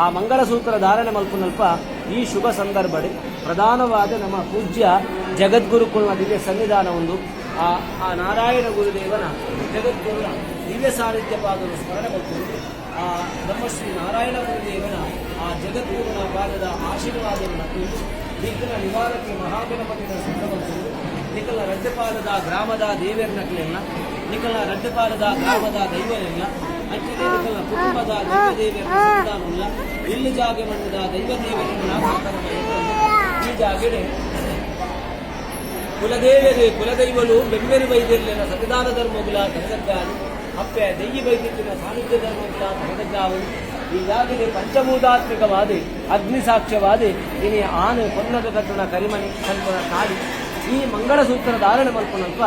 ಆ ಮಂಗಳಸೂತ್ರ ಧಾರಣೆ ಮಲ್ಪುನಲ್ಪ ಈ ಶುಭ ಸಂದರ್ಭಡ್ ಪ್ರಧಾನವಾದ ನಮ್ಮ ಪೂಜ್ಯ ಜಗದ್ಗುರುಕುಲ್ನ ದಿವ್ಯ ಸನ್ನಿಧಾನ ಉಂದು. ಆ ಆ ನಾರಾಯಣ ಗುರುದೇವನ, ಜಗದ್ಗುರುನ ದಿವ್ಯ ಸಾನ್ನಿಧ್ಯ ಪಾದವನ್ನು ಸ್ಮರಣೆ ಮಲ್ಪುವುದು. ಆ ಬ್ರಹ್ಮಶ್ರೀ ನಾರಾಯಣ ಗುರುದೇವನ, ಆ ಜಗದ್ಗುರುನ ಪಾದದ ಆಶೀರ್ವಾದವನ್ನು ಕುರಿತು ವಿಘ್ನ ನಿವಾರಕ್ಕೆ ಮಹಾಗಣಪತಿನ ಸ್ಮರಣೆ ಮಲ್ಪುವುದು. ನಿಕಲ ರಡ್ಡಪಾಲದ ಗ್ರಾಮದ ದೇವೆರ್ನಕ್ಲೆಲ್ಲ, ನಿಕಲ ರಡ್ಡಪಾಲದ ಗ್ರಾಮದ ದೈವರೆಲ್ಲ, ಅಂಚನೆ ನಿಕಲ ಕುಟುಂಬದ ದೈವ ದೇವರ ಸನ್ನಿಧಾನವುಲ್ಲ, ಇಲ್ಲು ಜಾಗೆ ಮಣ್ಣದ ದೈವ ದೇವರನ್ನು ನಾಮಕರಣ. ಈ ಜಾಗೆಡೆ ಕುಲದೇವರು, ಕುಲದೈವಲು, ಬೆಮ್ಮೆರು ಬೈದಿರ್ಲಿನ ಸತಿದಾನ ಧರ್ಮಗುಲ ತನದಗ್ಗಾಲು, ಅಪ್ಪೆ ದೆಯ್ಯಿ ಬೈದಿತ್ತಿನ ಸಾನ್ನಿಧ್ಯ ಧರ್ಮಗುಲ ತನದಗ್ಗಾವಲು. ಈ ಜಾಗಡೆ ಪಂಚಭೂತಾತ್ಮಿಕವಾದ ಅಗ್ನಿ ಸಾಕ್ಷ್ಯವಾದ ಇನಿ ಆನು ಪೊನ್ನಗ ಕಟ್ಟುನ ಕರಿಮಣಿ ಕಲ್ಪನ ತಾಳಿ, ಈ ಮಂಗಳಸೂತ್ರ ಧಾರಣೆ ಮಲ್ಪುನಲ್ಪ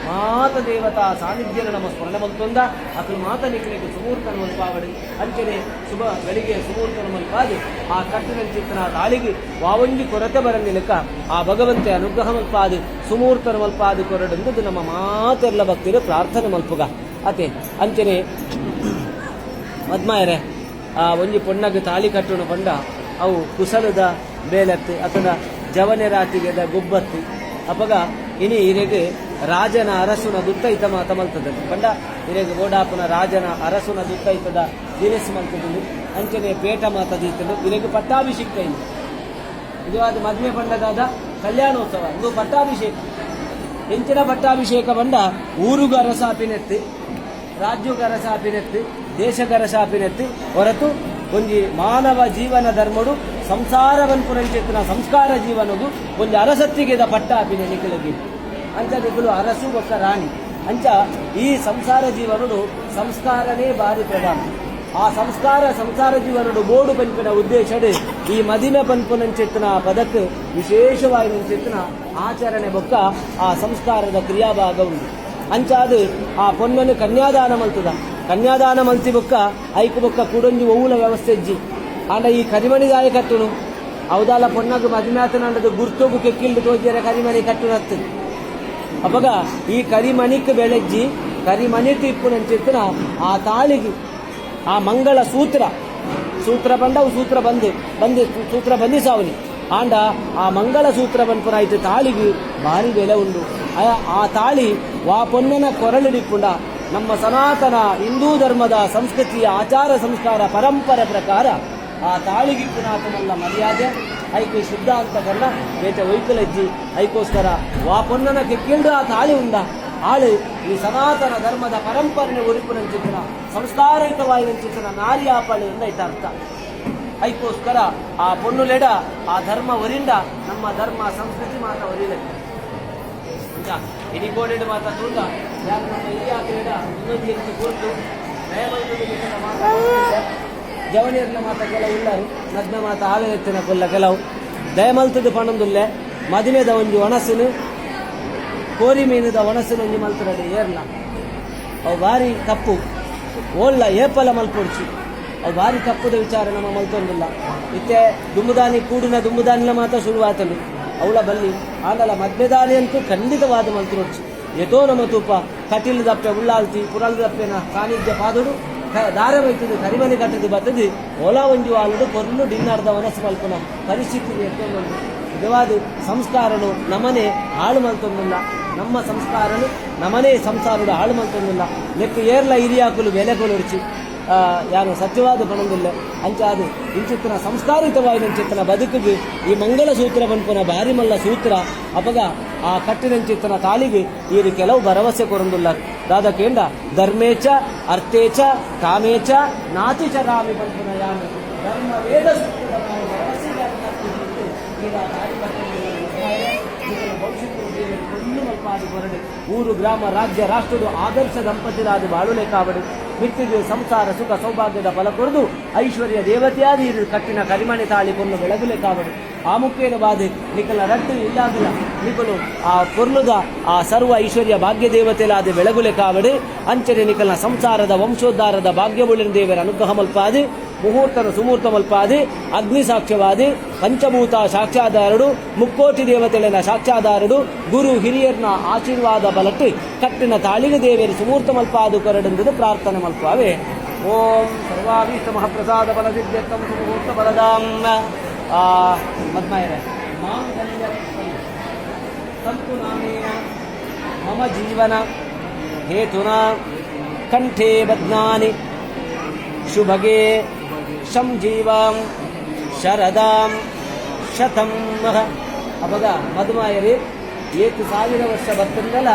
ಮಾತ ದೇವತಾ ಸಾನ್ನಿಧ್ಯನ ನಮ್ಮ ಸ್ಮರಣೆ ಮಲ್ತೊಂದ. ಅಕಲು ಮಾತ ನಿಕಲಿಗೆ ಸುಮೂರ್ತನ ಮಲ್ಪಾವಡಿ. ಅಂಚನೆ ಶುಭ ಗಳಿಗೆ ಸುಮೂರ್ತನ ಮಲ್ಪಾದಿ ಆ ಕಟ್ಟಿನಂಚಿತ್ತನ ತಾಳಿಗೆ ವಾವಂಜಿ ಕೊರತೆ ಬರಂದಿಲಕ ಆ ಭಗವಂತೆ ಅನುಗ್ರಹ ಮಲ್ಪಾದಿ, ಸುಮೂರ್ತನ ಮಲ್ಪಾದಿ ಕೊರಡೆಂದು ನಮ್ಮ ಮಾತೆಲ್ಲ ಭಕ್ತರು ಪ್ರಾರ್ಥನೆ ಮಲ್ಪುಗ ಅತೆ. ಅಂಚನೆ ಮದ್ಮಾಯರೆ, ಆ ಒಂಜಿ ಪೊಣ್ಣಗ್ ತಾಳಿ ಕಟ್ಟುನು ಪಂಡ ಅವು ಕುಸಲದ ಬೇಲತ್ತು ಅಥವಾ ಜವನೆ ರಾತಿಗೆದ ಗುಬ್ಬತ್ತು. ಅಪಗ ಇನಿ ಇರೆಗ್ ರಾಜನ ಅರಸುನ ದುತ್ತೈತ ಮಾತ ಮಲ್ತದ ಪಂಡ ಇರೆಗ್ ಗೋಡಾಪುನ ರಾಜನ ಅರಸುನ ದುತ್ತೈತದ ದಿನಸ್ ಮಲ್ತದುಂಡು. ಅಂಚನೆ ಪೇಟ ಮಾತ ದೀತುಂಡು. ಇರೆಗ್ ಪಟ್ಟಾಭಿಷೇಕ ಇನಿ. ಇದು ಅದು ಮದ್ಮೆ ಪಂಡದಾದ ಕಲ್ಯಾಣೋತ್ಸವ, ಇದು ಪಟ್ಟಾಭಿಷೇಕ. ಎಂಚಿನ ಪಟ್ಟಾಭಿಷೇಕ ಪಂಡ ಊರುಗ ಅರಸಾಪಿನೆತ್ತಿ, ರಾಜ್ಯಕ್ಕೆ ಅರಸಾಪಿನೆತ್ತಿ, ದೇಶಕ್ಕೆ ಅರಸಾಪಿನೆತ್ತಿ ಹೊರತು ಒಂಜಿ ಮಾನವ ಜೀವನ ಧರ್ಮಡು ಸಂಸಾರವನ್ ಪುರಂಚಿತ್ತಿನ ಸಂಸ್ಕಾರ ಜೀವನಗು ಒಂಜಿ ಅರಸತ್ತಿಗೆದ ಪಟ್ಟ ಆಪಿನ ನಿಕಲಗಿ. ಅಂಚ ನಿಕಲು ಅರಸು ಬೊಕ್ಕ ರಾಣಿ. ಅಂಚ ಈ ಸಂಸಾರ ಜೀವನಡು ಸಂಸ್ಕಾರನೇ ಬಾರಿ ಪ್ರಧಾನ. ಆ ಸಂಸ್ಕಾರ ಸಂಸಾರ ಜೀವನಡು ಬೋಡು ಪನ್ಪಿನ ಉದ್ದೇಶಡ್ ಈ ಮದಿಮೆ ಪನ್ಪುನಂಚಿತ್ತಿನ ಪದಕ್ ವಿಶೇಷವಾಗಿ ಆಚರಣೆ ಬೊಕ್ಕ ಆ ಸಂಸ್ಕಾರದ ಕ್ರಿಯಾಭಾಗ ಉಂಡು. ಅಂಚಾದ್ ಆ ಪೊನ್ನನು ಕನ್ಯಾದಾನ ಮಲ್ತದ. ಕನ್ಯಾದಾನ ಮಲ್ತಿ ಬೊಕ್ಕ ಐಕು ಬೊಕ್ಕ ಕುಡೊಂಜಿ ಒವ್ವುಲ ವ್ಯವಸ್ಥೆ ಇಜ್ಜಿ. ಆಂಡ ಈ ಕರಿಮಣಿ ದಾಯ ಕಟ್ಟುನು? ಅವದಾಲ ಪೊನ್ನಗು ಮದಿಮಾತನಂಡದು ಗುರ್ತೋಗು ಕೆಕ್ಕಿಲ್ಡು ತೋಜರೆ ಕರಿಮಣಿ ಕಟ್ಟುನತ್ತು. ಅಪಗ ಈ ಕರಿಮಣಿಕ್ ಬೆಳೆಜ್ಜಿ. ಕರಿಮಣಿ ಇಪ್ಪುನಂಚಿತ್ತಿನ ಆ ತಾಳಿಗೆ ಆ ಮಂಗಳ ಸೂತ್ರ, ಸೂತ್ರ ಬಂಡ ಅವು ಸೂತ್ರ ಬಂದು ಬಂದು ಸೂತ್ರ ಬಂಧಿಸಾವನಿ. ಆಂಡ ಆ ಮಂಗಳ ಸೂತ್ರ ಬನ್ಪುನ ತಾಳಿಗೆ ಭಾರಿ ಬೆಲೆ ಉಂಡು. ಆ ತಾಳಿ ವಾ ಪೊನ್ನನ ಕೊರಳಿಡಿಪ್ಪುಂಡ, ನಮ್ಮ ಸನಾತನ ಹಿಂದೂ ಧರ್ಮದ ಸಂಸ್ಕೃತಿಯ ಆಚಾರ ಸಂಸ್ಕಾರ ಪರಂಪರೆ ಪ್ರಕಾರ ಆ ತಾಳಿಗೆ ಪುನಾತನಲ್ಲ ಮರ್ಯಾದೆ. ಐಕೆ ಶುದ್ಧ ಅಂತ ಕರ್ಣ ಬೇತೆ ಒಯ್ಕಲಜ್ಜಿ. ಐಕೋಸ್ಕರ ವಾ ಪೊನ್ನನ ಕೆಕ್ಕಿಲ್ಡು ಆ ತಾಳಿ ಉಂಡ ಆಳು ಈ ಸನಾತನ ಧರ್ಮದ ಪರಂಪರೆ ಒರಿಪುನಂಚಿತ್ತಿನ ಸಂಸ್ಕಾರಯುತವಾಗಿನಂಚಿತ್ತಿನ ನಾರಿ ಆಪಳು ಎಂದ ಅರ್ಥ. ಐಕೋಸ್ಕರ ಆ ಪೊಣ್ಣುಲೆಡ ಆ ಧರ್ಮ ಒರಿಂಡ ನಮ್ಮ ಧರ್ಮ ಸಂಸ್ಕೃತಿ ಮಾತ ಒರಿಲೆ. ಇಡೀ ಗೋಡೆಡು ಮಾತ ತೂಂಡ ಯಾರು ನಮ್ಮ ಹಿರಿಯಾಕಲೆಡ ಇನ್ನೊಂದು ಹೆಚ್ಚು ಗುರುತು ಜವನಿಯರ್ನ ಮಾತ ಕೆಲವು ಉಳ್ಳಾರು ನಗ್ನ ಮಾತ ಆವೆತ್ತಿನ ಕೊಲ್ಲ ಕೆಲವು ದಯಮಲ್ತದ ಪಣಂದುಲ್ಲೆ. ಮದಿಮೆದ ಒಂಜಿ ಒಣಸುನು, ಕೋರಿ ಮೀನುದ ಒಣಸುನು ಒಂಜಿ ಮಲ್ತರಡೆ ಏರ್ಲ. ಅವು ಬಾರಿ ತಪ್ಪು. ಓಳ್ಳ ಏಪಲ ಮಲ್ಪೊಡ್ಚಿ. ಅವು ಬಾರಿ ತಪ್ಪುದ ವಿಚಾರ ನಮ್ಮ ಮಲ್ತೊಂದಿಲ್ಲ. ಇತ್ತೆ ದುಂಬುದಾನಿ ಕೂಡಿನ ದುಂಬುದಾನಿಲ ಮಾತ ಶುರುವಾತಲು ಅವಳ ಬಲ್ಲಿ. ಆಂಡಲ ಮದ್ಮೆದಾನಿ ಅಂತೂ ಖಂಡಿತವಾದ ಮಲ್ತೊಡ್ಚಿ. ಎತೋ ನಮ್ಮ ತೂಪ ಕಟಿಲ್ ದಪ್ಪೆ ಉಳ್ಳಾಲ್ತಿ ಪುರಲ್ ದಪ್ಪೆನ ಸಾನ್ನಿಧ್ಯ ಪಾದುಡು ದಾರ ಬೈತದು, ಕರಿಮನೆ ಕಟ್ಟದು ಬತ್ತದು ಓಲಾ ಒಂಜಿ ವಾಲುಡು ಪೊರ್ಲು ಡಿನ್ನರ್ದ ಮನಸ್ಸು ಮಲ್ಪುನ ಪರಿಸ್ಥಿತಿ ಎತ್ತೊಂದು. ನಿಜವಾದ ಸಂಸ್ಕಾರನು ನಮನೆ ಹಾಳು ಮಲ್ತೊಂದಿಲ್ಲ. ನಮ್ಮ ಸಂಸ್ಕಾರನು ನಮನೆ ಸಂಸಾರಡು ಹಾಳು ಮಲ್ತೊಂದಿಲ್ಲ. ಲೆಕ್ಕ ಏರ್ಲ ಹಿರಿಯಾಕುಲು ಬೆಲೆ ಕೊಲುರ್ಚಿ. ಯಾನು ಸತ್ಯವಾದ ಪಣಂದಿಲ್ಲ. ಅಂಚಾದು ಇಂಚಿತ್ತಿನ ಸಂಸ್ಕಾರಿತವಾದ ಇಂಚಿತ್ತಿನ ಬದುಕಿಗೆ ಈ ಮಂಗಳ ಸೂತ್ರ ಪನ್ಪುನ ಬಾರಿ ಮಲ್ಲ ಸೂತ್ರ. ಅಪಗ ಆ ಕಟ್ಟಿನಂಚಿತ್ತಿನ ತಾಳಿಗೆ ಈ ಕೆಲವು ಭರವಸೆ ಕೊರಂದುಲ್ಲ. ದಾದ ಕೇಂಡ, ಧರ್ಮೇಚ ಅರ್ಥೇಚ ಕಾಮೇಚ ನಾತಿ ಚರಾಮಿ ಪನ್ಪುನ ಯಾನು ಧರ್ಮ ವೇದ ಸೂತ್ರದ ನಾವು ಭರವಸೆ ಈಗ ತಾಳಿ ಭವಿಷ್ಯತ್ತು ಕೊಲ್ಲು ಮಲ್ಪಾದು ಹೊರಡು. ಊರು, ಗ್ರಾಮ, ರಾಜ್ಯ, ರಾಷ್ಟ್ರದ ಆದರ್ಶ ದಂಪತಿರಾದ ಬಾಳುಲೆ ಕಾವಡು. ಮಿತ್ತಿಗೆ ಸಂಸಾರ ಸುಖ ಸೌಭಾಗ್ಯದ ಫಲ ಕೊರದು ಐಶ್ವರ್ಯ ದೇವತೆಯಾದ ಇರು ಕಟ್ಟಿನ ಕರಿಮಣಿ ತಾಳಿ ಕೊನ್ನು ಬೆಳಗುಲೆ ಕಾವಡು. ಆ ಮುಖೇನ ಬಾದೆ ನಿಕಲ ರಟ್ಟು ಇಲ್ಲಾಗಲ ನಿಕಲು ಆ ಪೊರ್ಲುದ ಆ ಸರ್ವ ಐಶ್ವರ್ಯ ಭಾಗ್ಯ ದೇವತೆಲಾದ ಬೆಳಗುಲೆ ಕಾವಡು. ಅಂಚನೆ ನಿಕಲ್ನ ಸಂಸಾರದ ವಂಶೋದ್ಧಾರದ ಭಾಗ್ಯವುಳಿನ ದೇವರ ಅನುಗ್ರಹ ಮಲ್ಪಾದಿ, ಮುಹೂರ್ತನ ಸುಮೂರ್ತ ಮಲ್ಪಾದಿ, ಅಗ್ನಿ ಸಾಕ್ಷ್ಯವಾದಿ, ಪಂಚಭೂತ ಸಾಕ್ಷ್ಯಾಧಾರಡು, ಮುಕ್ಕೋಟಿ ದೇವತೆಗಳಿನ ಸಾಕ್ಷ್ಯಾಧಾರಡು, ಗುರು ಹಿರಿಯರ್ನ ಆಶೀರ್ವಾದ ಬಲಟ್ಟು ಕಟ್ಟಿನ ತಾಳಿಗೆ ದೇವರು ಸುಮೂರ್ತ ಮಲ್ಪಾದು ಕೊರಡೆಂದು ಪ್ರಾರ್ಥನೆ ಮಲ್ಪಾವೆ. ಓಂ ಸರ್ವಾಭೀಷ್ಟ ಮಹಾಪ್ರಸಾದ ಫಲಸಿದ್ಧ್ಯರ್ಥಂ ಸುಮುಹೂರ್ತ ಫಲದಾಂ. ಮದ್ಮಾಯರೇ, ಮಾಂಗಲ್ಯ ತಂತು ನಾಮೇನ ಮಮ ಜೀವನ ಹೇತುನಾ ಕಂಠೇ ಬಧ್ನಾನಿ ಶುಭಗೆ ಶಂ ಜೀವಾಂ ಶರದಾಂ ಶತಂ. ಅಪಗ ಮಧುಮಾಯರಿ ಏತು ಸಾವಿರ ವರ್ಷ ಬತ್ತಂದಲ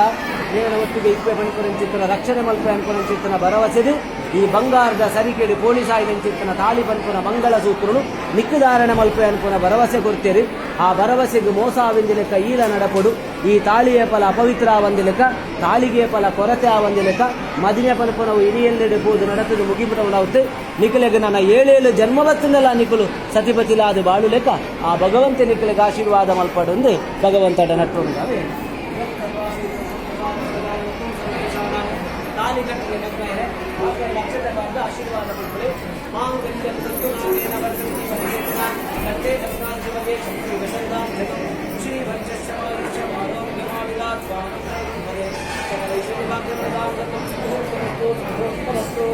ನೇನ ಒಟ್ಟಿಗೆ ಇಪ್ಪೆ ಪನ್ಪುನಂಚಿತ್ತನ, ರಕ್ಷಣೆ ಮಲ್ಪೆ ಅನ್ಪುನಂಚಿತ್ತನ ಭರವಸೆದು ಈ ಬಂಗಾರದ ಸರಿಕೆಡು ಪೊಲೀಸ್ ಆಯ್ದಂಚಿತ್ತನ ತಾಳಿ ಪನ್ಪುನ ಮಂಗಳ ಸೂತ್ರನು ನಿಕ್ಕುದಾರಣೆ ಮಲ್ಪೆ ಅನ್ಪುನ ಭರವಸೆ ಕೊಡ್ತೇರಿ. ಆ ಭರವಸೆಗೆ ಮೋಸ ಆವಂದಿ ಲೆಕ್ಕ ಈಲ ನಡಪೊಡು. ಈ ತಾಳಿಯ ಫಲ ಅಪವಿತ್ರ ಆವಂದಿ ಲೆಕ್ಕ, ತಾಳಿಗೆ ಫಲ ಕೊರತೆ ಆವಂದಿ ಲೆಕ್ಕ, ಮದಿನೆ ಪನ್ಪುನವು ಇನಿಯಲ್ಲೆಡೆ ಪೋದು ನಡತದು ಮುಗಿಪುಟವುಡಾವತ್ತು. ನಿಕಲೆಗ್ ನನ್ನ ಏಳೇಳು ಜನ್ಮ ಬತ್ತಂದಲ ನಿಕುಲು ಸತಿಪತಿಲಾದ ಬಾಳು ಲೆಕ್ಕ ಆ ಭಗವಂತ ನಿಕಲೆಗೆ ಆಶೀರ್ವಾದ ಮಲ್ಪಡೊಂದು ಭಗವಂತಡ ನಟ್ಟೊಂದು. ತಾಲಿ ಕಟ್ಟಿಗೆ ಮದ್ಮಾಯರೆ ಲಕ್ಷದ ಬಾರ್ದು ಆಶೀರ್ವಾದ ಮಲ್ಪಲೆ. ಮಾಂಗಲ್ಯಂ ತಂತು ನಾಮೇನ ವರ್ಧಂತಿ ವನಹೇತುನಾ ಕಂಠೇ ಬಧ್ನಾನಿ ಶುಭಗೆ ಶಂ ಶತಂ ಶ್ರೀ ವರ್ಚಸ್ಯಮಾಯುಷ್ಯಮಾರೋಗ್ಯಮಾವಿದಾತ್ ಸಕಲೈಶ್ವರ್ಯ ಭಾಗ್ಯಪ್ರದಾಂ. ಮುಹೂರ್ತಮಸ್ತು, ಮುಹೂರ್ತಮಸ್ತು.